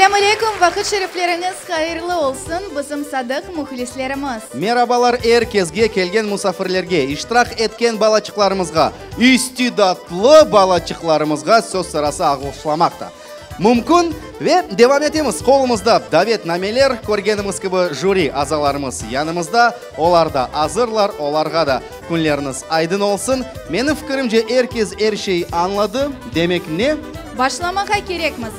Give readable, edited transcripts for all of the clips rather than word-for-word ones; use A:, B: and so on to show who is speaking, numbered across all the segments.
A: Selâm aleyküm, vaqıt şerifleriñiz hayırlı olsun, bizim sadıq mühlislerimiz!
B: Merabalar er kesge, kelgen musafirlerge, iştirak etken balaçıqlarımızğa, istidatlı balaçıqlarımızğa söz sırası ağılşlamaq da mümkün. Ve devam etemiz, qolumızda davetnameler, körgenimiz kibi jüri azalarımız yanımızda, olar da azırlar, olarğa da künleriniz aydın olsun. Menim fikirimce, er kes er şey añladı, demek ne?
A: Başlamağa kerekmiz.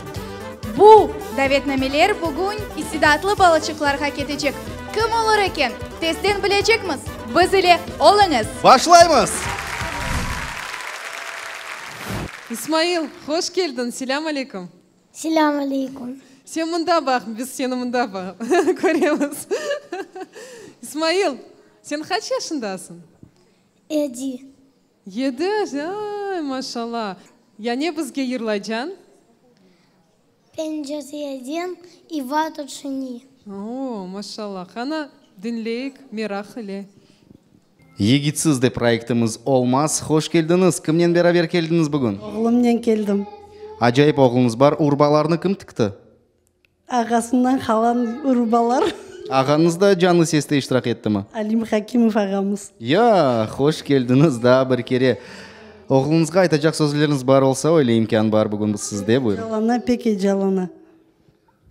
A: Bu davetnameler bugün istidatlı balaçıqlarğa ketecek. Kim olur eken? Tezden bilecekmiz. Biz ile oluñız!
B: Başlaymız!
C: İsmail, hoş keldiñ! Selâm aleyküm!
D: Selâm aleyküm!
C: Sen mında baq, biz seni mında köremiz. İsmail, sen qaç yaşındasıñ?
D: Edi.
C: Yedi, ay, maşallah! Ya ne bizge yırlaycañ?
D: Pencereden İva tüşüni.
C: O, maşallah! Qana, diñleyik meraq ile.
B: Yigitsiz de proyektimiz olmaz. Hoş keldiñiz! Kimnen beraber keldiñiz bugün?
E: Oğlumnen keldim.
B: Acayip oğluñız bar. Urbalarnı kim tikti?
E: Ağasından qalan urbalar.
B: Ağañız da Canlı seste iştirak ettimi?
E: Alim Hakimov ağamız.
B: Ya, hoş keldiñiz daa bir kere. Oğluñızğa aytacaq sözleriñiz bar olsa, öyle imkân bar bugün sizde, buyurıñ.
E: Ecalana, pek ecalana.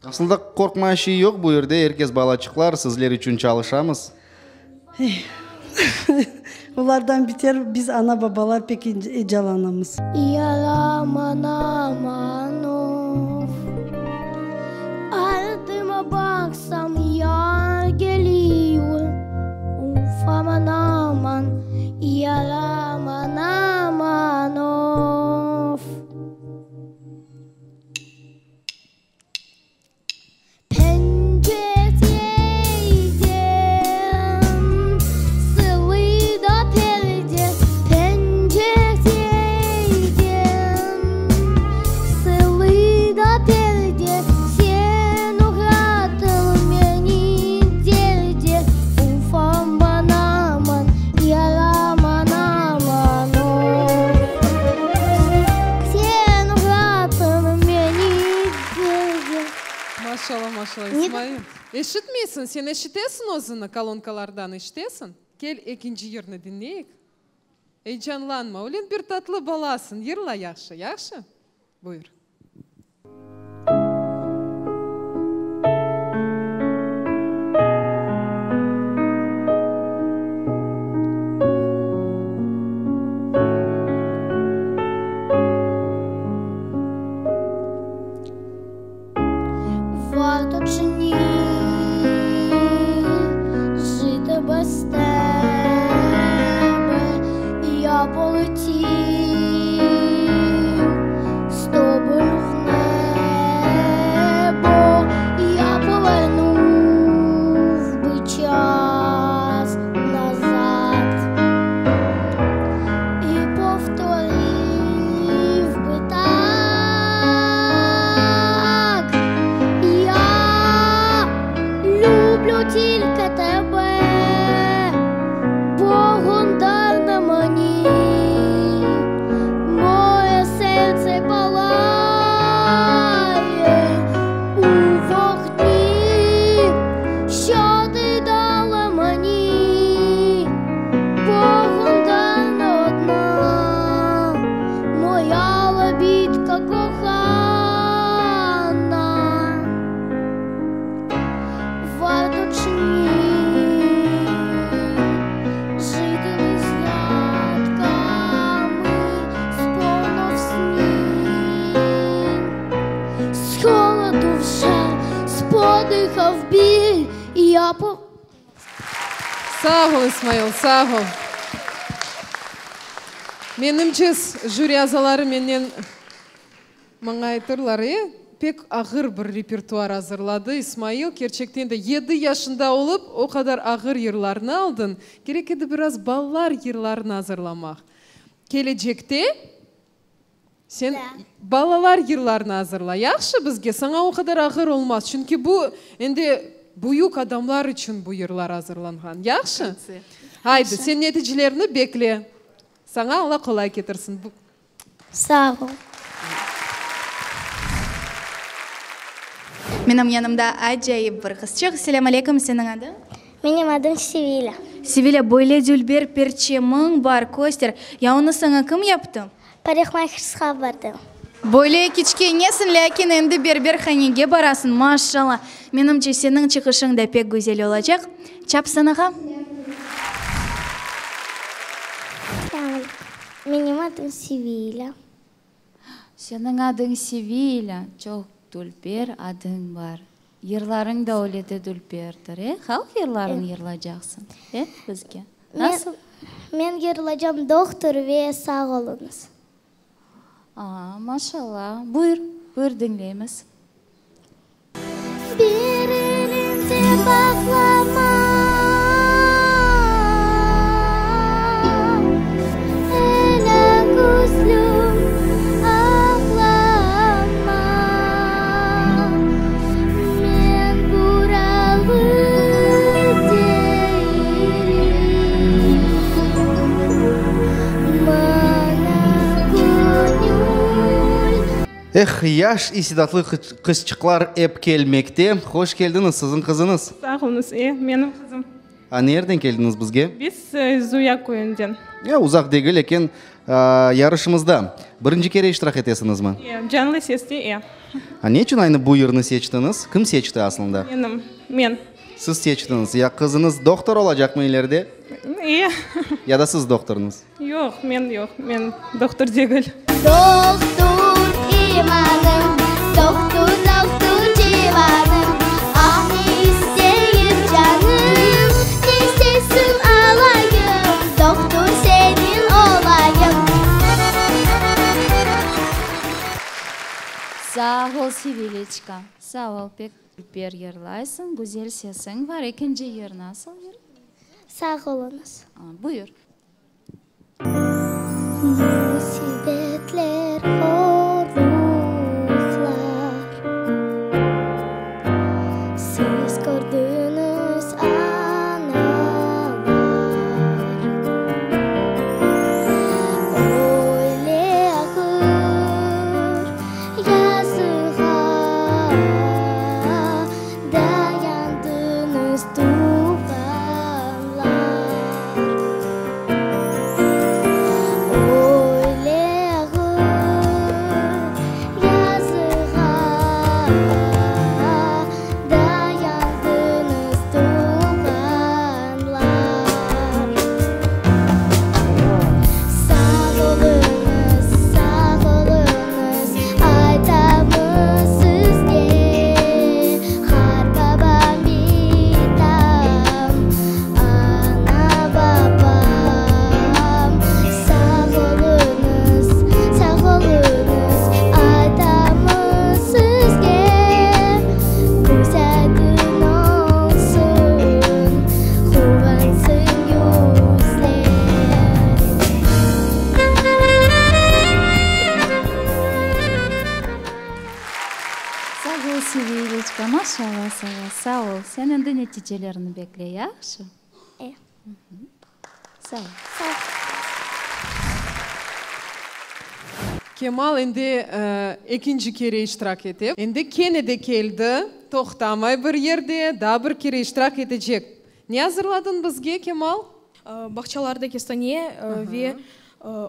B: Aslında qorqmaya şey yoq bu yerde, er kes balaçıqlar, sizler içün çalışamız.
E: Olardan biter biz ana-babalar pek ecalanamız.
D: Yaraman aman of, Ardıma baqsam yar geliyur, Uf aman aman, yaraman aman of. Pencereden sılı da perde, Pencereden sılı da perde, Sen oğrattın meni derde, Uf aman aman, yaraman aman of. Sen oğrattın meni
C: Maşalla, maşalla, İsmail. Eşitmeysiñ, sen eşitesiñ özüni kolonkalardan, eşitesiñ? Kel, ekinci yırnı diñleyik. Eyecanlanma, öyle bir tatlı balasıñ, yırla yahşı, yahşı? Buyur.
D: Varto чи ні, жити без тебе, я полетів з тобою в небо, я повернув би час назад і повторив би так. Я люблю тільки тебе, Богом дана мені, моє серце палає у вогні, що ти дала мені, Богом дана одна, моя лебідка кохана, варто чи ні жити лиш згадками, сповно в сні, з холоду вже сподихав біль, і я по...
C: Sağ ol, İsmail, sağ ol. Menimce, jüri azaları menden maña aytırlar, e, pek ağır bir repertuar azırladı İsmail, kerçekten de yedi yaşında olıp, o qadar ağır yırlarnı aldıñ, kerek edi biraz balalar yırlarını azırlamaq. Kelecekte sen balalar yırlarını azırla, yahşı bizge, saña o qadar ağır olmaz, çünki bu endi büyük adamlar içün bu yırlar azırlanğan, yahşı? Aydı, sen neticelerni bekle, saña Alla qolay ketirsin.
D: Sağ ol.
A: Menim yanımda acayip bir qızçıq. Selâm aleykum, seniñ adıñ?
D: Menim adım Sevilâ.
A: Sevilâ, böyle dülber perçemiñ bar, köster. Ya onı saña kim yaptı?
D: Parikmahersqa bardım.
A: Böyle kiçkenesiñ, lâkin endi berberhanege barasıñ, maşallah. Menimce, seniñ çıqışıñ da pek güzel olacaq. Çap sanağa.
D: Menim adım Sevilâ.
F: Seniñ adıñ Sevilâ, çoq dülber adıñ bar. Yırlarıñ da öyle de dülberdir, e? Halq yırlarını yırlacaqsıñ, e, bizge? Nasıl?
D: Men yırlacam Dohtur ve Sağ oluñız.
F: Aa, maşallah. Buyur, buyur diñleymiz.
D: Bir elinde bağlama, Elâ küzlüm, ağlama. Men buralı değilim, Maña köñül.
B: Eh, yaş istidatlı qızçıqlar ep kelmekte. Hoş keldiñiz, siziñ qızıñız?
G: Sağ oluñız, e, menim qızım.
B: A nereden keldiñiz bizge?
G: Biz Zuya köyünden.
B: E, uzaq degil eken. Yarışımızda birinci kere iştirak etesiñizmi?
G: E, canlı seste, e.
B: A ne içün aynı bu yırnı seçtiñiz? Kim seçti aslında?
G: Menim, men.
B: Siz seçtiñiz. Ya qızıñız dohtor olacaqmı ileride?
G: E.
B: Ya da siz dohtorñız?
G: Yoq, men yoq, men dohtur degil.
D: Dohtur imanım, dohtur, dohtur civanım, Ah, ne isteyim canım, ne istesem alayım, dohtur seniñ olayım.
F: Sağ ol, Sevileçka, sağ ol, pek dülber yırlaysıñ, güzel sesiñ var. Ekinci yır nasıl yır?
D: Sağ oluñız.
F: Buyur.
D: Musibetler, horluqlar Siz kördiñiz, analar. Öyle ağır yazığa Dayandıñız, tuvğanlar. Öyle ağır yazığa dayandıñız, tuvğanlar. Sağ oluñız, sağ oluñız, aytamız sizge, Qartbabam, bitam, ana-babam. Sağ oluñız, sağ oluñız, aytamız sizge, Güzel kün olsun, quvansın yüzler.
F: Sağ ol, Sevileçka, maşallah saña, sağ ol. Sen endi neticelerini bekle, yahşı?
D: E.
F: Sağ ol.
D: Sağ ol.
C: Kemal endi ekinci kere iştirak ete. Endi kene de keldi, toqtamay bir yerde, daa bir kere iştirak etecek. Ne azırladıñ bizge, Kemal?
G: Bağçalarda kestane ve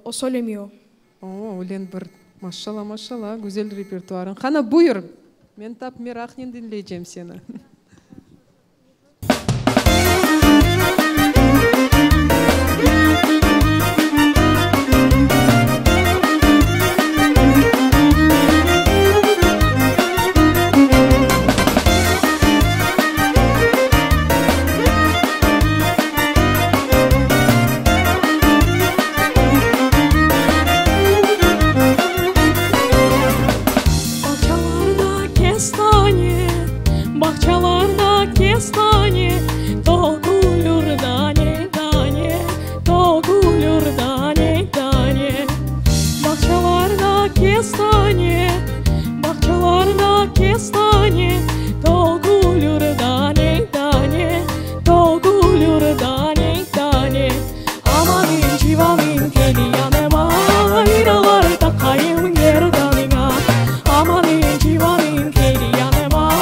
G: O sole mio.
C: O, ölen bir, maşşala, maşşala, güzel repertuarıñ. Qana, buyur, men tap meraqnen diñleycem seni.
G: Bağçalarda kestane, bağçalarda kestane, Tökülür dane-dane, tökülür dane-dane. Bağçalarda kestane, bağçalarda kestane, Tökülür dane-dane, tökülür dane-dane. Amanım, civanım, kel yanıma, Liralar taqayım gerdanıña. Amanım, civanım, kel yanıma.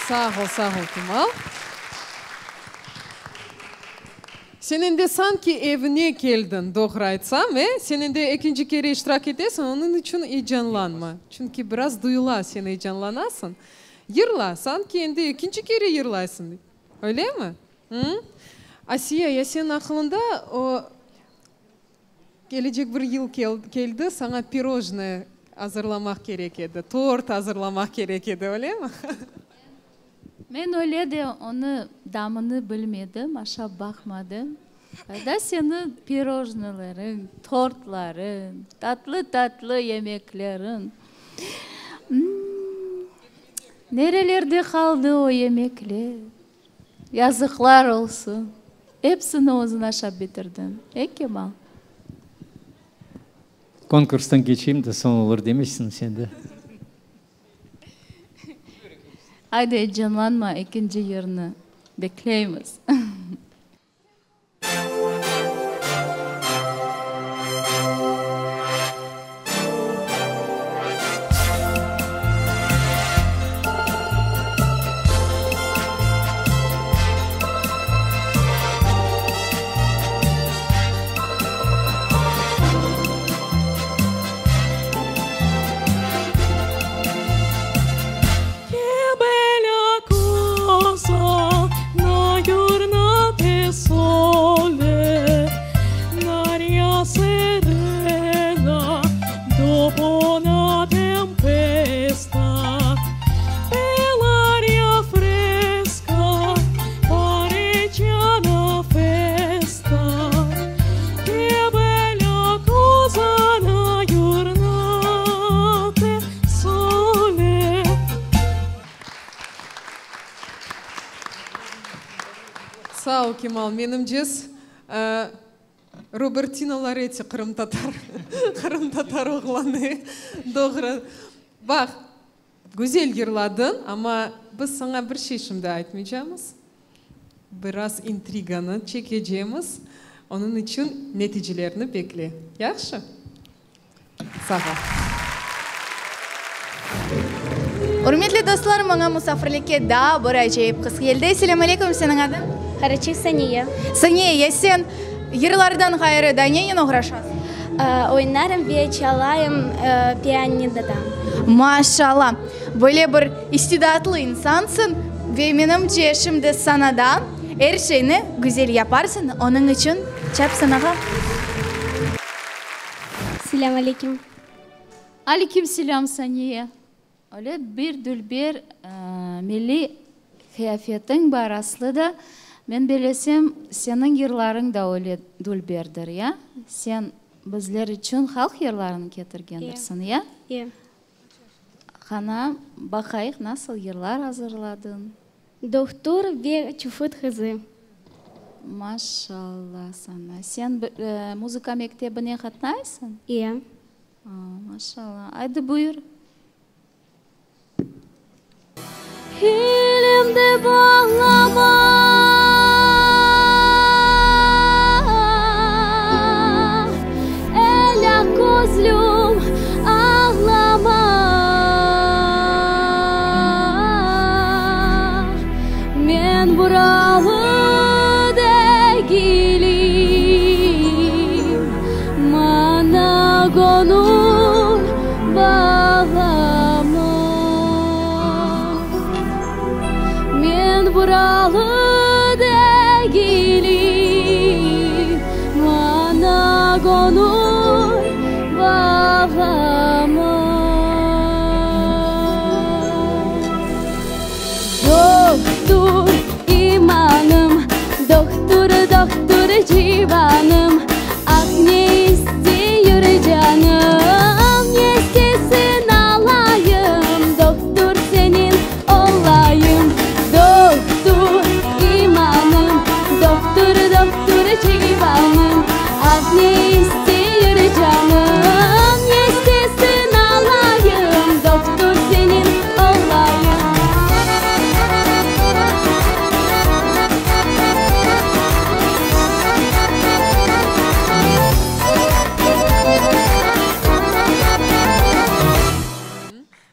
C: Sağ ol, sağ ol, Kemal. Sen endi sanki evine keldiñ, doğru aytsam, e? Sen endi ekinci kere iştirak etesiñ, onıñ içün eyecanlanma. Çünki biraz duyula, sen eyecanlanasıñ. Yırla, sanki endi ekinci kere yırlaysıñ, öylemi? Hı? Asiye, ya seniñ aqılıñda o kelecek bir yıl keldi, saña pirojnoye azırlamaq kerek edi, tort azırlamaq kerek edi, öylemi?
F: Men öyle de onı damını bilmedim, aşap baqmadım. Qayda seniñ pirojnılarıñ, tortlarıñ, tatlı-tatlı yemekleriñ? Nerelerde qaldı o yemekler? Yazıqlar olsun, epsini özüñ aşap bitirdiñ, e, Kemal?
H: Konkurstan keçeyim de, soñ olur demişsiñ sen de.
F: Ayda, eyecanlanma, ekinci yırnı bekleymiz.
C: Sağ ol, Kemal. Menimce, Robertino Loretti qırımtatar, qırımtatar oğlanı. Doğru. Baq, güzel yırladıñ, amma biz saña bir şey şimdi aytmaycamız. Biraz intriganı çekecemiz, onıñ içün neticelerni bekle. Yahşı? Sağ ol.
A: Ürmetli dostlar, maña musafirlikke daa bir acayip qız keldi. Selâm aleyküm, seniñ adıñ?
I: Qaraçı Saniye.
A: Saniye, ya sen yırlardan ğayrı daa nenen oğraşasıñ?
I: Oynarım ve çalayım pianinoda.
A: Maşallah! Böyle bir istidatlı insansıñ ve menimce şimdi sanada er şeyni güzel yaparsıñ, onıñ içün çap sanağa.
I: Selâm aleyküm.
F: Aleyküm selâm, Saniye. Öyle bir dülber milliy qıyafetiñ bar aslı da, men belesem, seniñ yırlarıñ da öyle dülberdir, ya? Sen bizler içün halq yırlarını ketirgendirsiñ, ya?
I: Ya.
F: Qana, baqayıq, nasıl yırlar azırladıñ?
I: Dohtur ve çufut qızı.
F: Maşallah saña. Sen muzıka mektebine qatnaysıñ?
I: Ya.
F: Maşallah. Aydı, buyur.
D: Elimdi bağlama, Elâ közlüm, ağlama. Men buralı degilim, Maña göñül bağlama. Men buralı degilim, Maña göñül bağlama. Dohtur imanım, dohtur, dohtur civanım, Ah, ne isteyur canım, ne istesin alayım, dohtur seniñ olayım. Dohtur imanım, dohtur, dohtur civanım, Ah, ne isteyur canım, ne istesin alayım, dohtur seniñ olayım.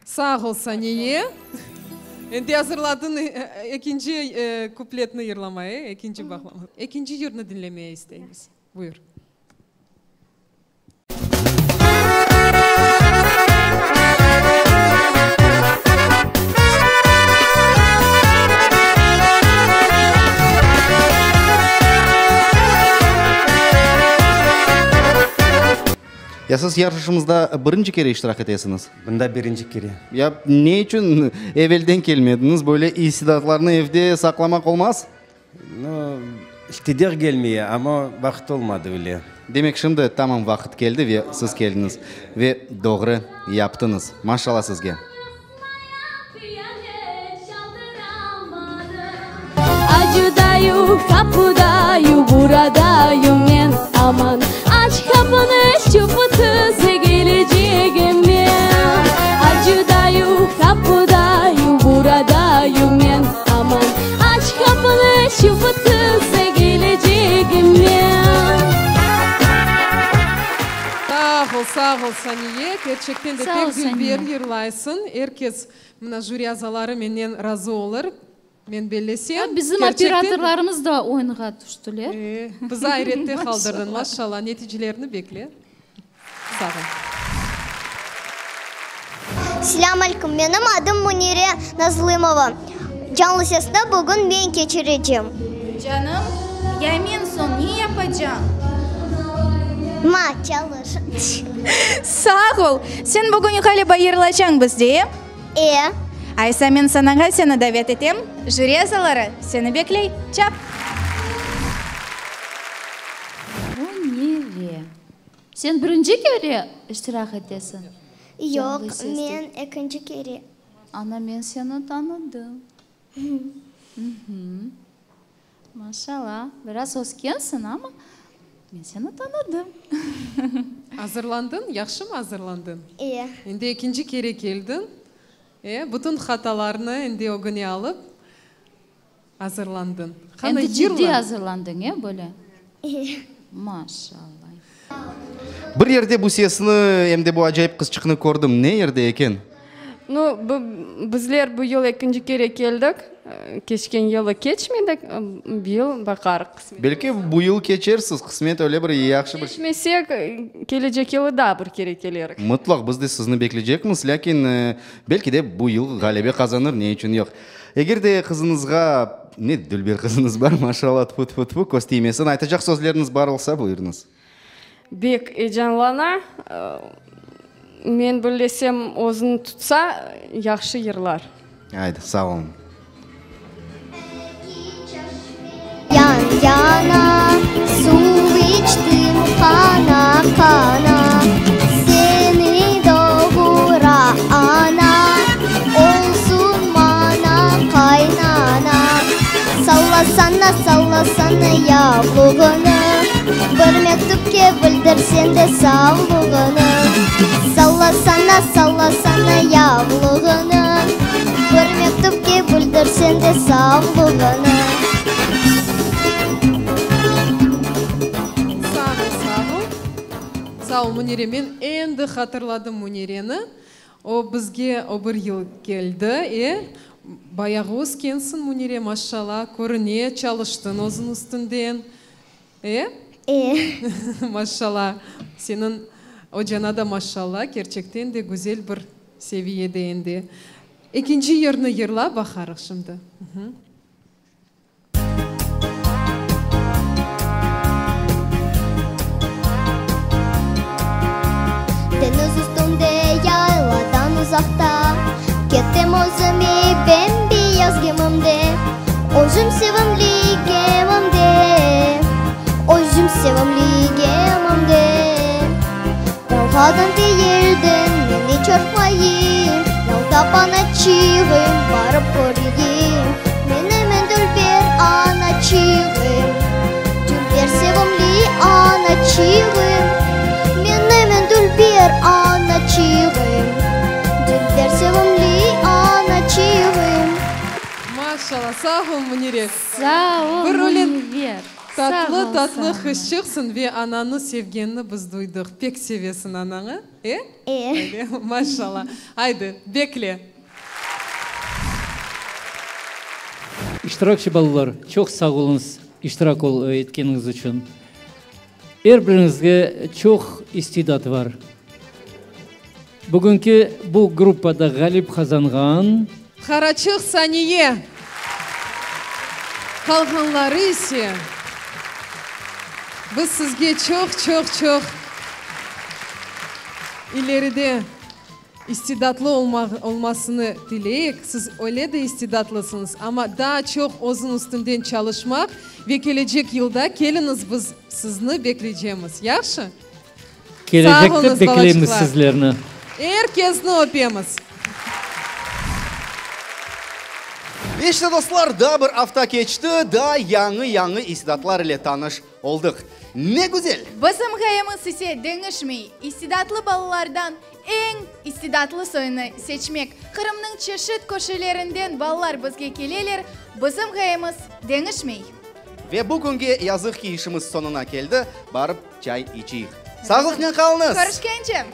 C: Sağ ol, Saniye. Endi azırladıñ ekinci kupletni yırlamaya, e, ekinci bağlama. Ekinci yırnı diñlemeye isteymiz. Buyur.
B: Ya siz yarışımızda birinci kere iştirak etesiñiz?
J: Bunda birinci kere.
B: Ya ne içün evelden kelmediñiz? Böyle istidatlarnı evde saqlamaq olmaz?
J: No, istedik gelmeye, amma vaqıt olmadı öyle.
B: Demek, şimdi tamam vaqıt keldi ve siz keldiñiz. Ve doğru yaptıñız. Maşallah sizge.
C: Sağ ol, sağ ol, Saniye, kerçekten de
F: Sağ ol,
C: pek dülber
F: Saniye.
C: yırlaysıñ. Er kes, mına, jüri azaları menen razı olur, men bellesem.
F: Bizim
C: Kerçekten de.
F: operatorlarımız da oyunğa tüştiler.
C: E, bizi ayrette qaldırdıñ, maşallah. Neticelerini bekle. Sağ ol.
D: Selâm aleyküm, menim adım Münire Nazlımova. Canlı Sesni bugün men keçirecem.
A: Canım, ya men soñ ne yapacam?
D: Ma, çalış.
A: Sağ ol! Sen bugün ğaliba yırlacañ bizde, e?
D: E.
A: Aysa men sanağa seni davet etem, jüri azaları seni bekley, çap!
F: Münire, sen birinci kere iştirak etesiñ?
D: Yoq, men ekinci kere.
F: Ana, men seni tanıdım. Maşallah, biraz öskensiñ, amma men seni tanıdım.
C: Azırlandıñ? Yahşımı azırlandıñ?
D: E.
C: Endi ekinci kere keldiñ. E, bütün hatalarnı endi ögüne alıp azırlandıñ. Qana,
F: Endi ciddiy
C: yırla.
F: azırlandıñ, e, böyle? Maşallah.
B: Bir yerde bu sesni, em de bu acayip qızçıqnı kördim. Ne yerde eken?
K: Nu, bizler bu yıl ekinci kere keldik. Keçken yılı keçmedik, bu yıl baqarıq qısmet.
B: Belki bu yıl keçersiz, qısmet öyle bir yahşı bir.
K: Keçmesek, kelecek yılı daa bir kere kelerik.
B: Mıtlaq, biz de sizni bekleycekmiz, lâkin belki de bu yıl ğalebe qazanır, ne içün yoq. Eger de qızıñızğa, ne dülber qızıñız bar, maşallah, tfu-tfu-tfu, köz tiymesin, aytacaq sözleriñiz bar olsa, buyurıñız.
K: Bek ecanlana, men billesem, özüni tutsa, yahşı yırlar.
B: Aydı, sağ oluñ.
D: Yan-yana suv içtim qana-qana, Seni doğura ana, Olsun maña qaynana. Sallasana, sallasana yavluğını, Bir mektüpke bildirsen de savluğını. Sallasana, sallasana yavluğını, Bir mektüpke bildirsen de savluğını.
C: Sağ ol, sağ ol. Sağ ol, Münire. Men endi hatırladım Münireni. O bizge o bir yıl keldi, e? Bayağı öskensiñ, Münire, maşşala, körüne, çalıştıñ özüñ üstünden, e?
D: E.
C: Maşşala, seniñ ocana da maşşala, kerçekten de güzel bir seviyede endi. Ekinci yırnı yırla baqarıq şimdi.
D: Deñiz üstünde yayladan uzaqta Ketem özümi bem-beyaz gemimde Özüm sevimli gemimde Özüm sevimli gemimde Dalğadan teyelden men iç qorqmayım Yaltap anaçığım barıp köreyim Menim eñ dülber anaçığım Dülber sevimli anaçığım Menim eñ dülber anaçığım Dülber sevimli anaçığım.
C: Maşallah, sağ ol, Münire.
F: Sağ ol,
C: Bir öyle
F: Münver.
C: Tatlı, tatlı qızçıqsıñ ve ananı sevgenini biz duydıq. Pek sevesiñ anañı, e?
D: E.
C: Maşallah. Aydı, bekle.
H: İştirakçi balalar, çoq sağ oluñız iştirak etkeniñiz içün. Er biriñizge çoq istidat var. Bugünki bu gruppada ğalip qazanğan.
C: Qaraçıq Saniye, qalğanları ise, biz sizge çoq-çoq-çoq ileride istidatlı olmasını tileyik. Siz öyle de istidatlısıñız, amma daa çoq özüñ üstünden çalışmaq ve kelecek yılda keliñiz, biz sizni bekleycemiz. Yahşı?
H: Kelecekte bekleymiz sizlerni.
C: Er kesni öpemiz.
B: İşte, dostlar, daa bir afta keçti, daa yañı-yañı istidatlar ile tanış oldıq. Ne güzel!
A: Bizim ğayemiz ise deñişmey, istidatlı balalardan eñ istidatlı soyunı seçmek. Qırımnıñ çeşit köşelerinden balalar bizge keleler, bizim ğayemiz deñişmey.
B: Ve bugünge yazıq ki işimiz soñuna keldi, barıp çay içeyik. Sağlıqnen qalıñız!
A: Körüşkence!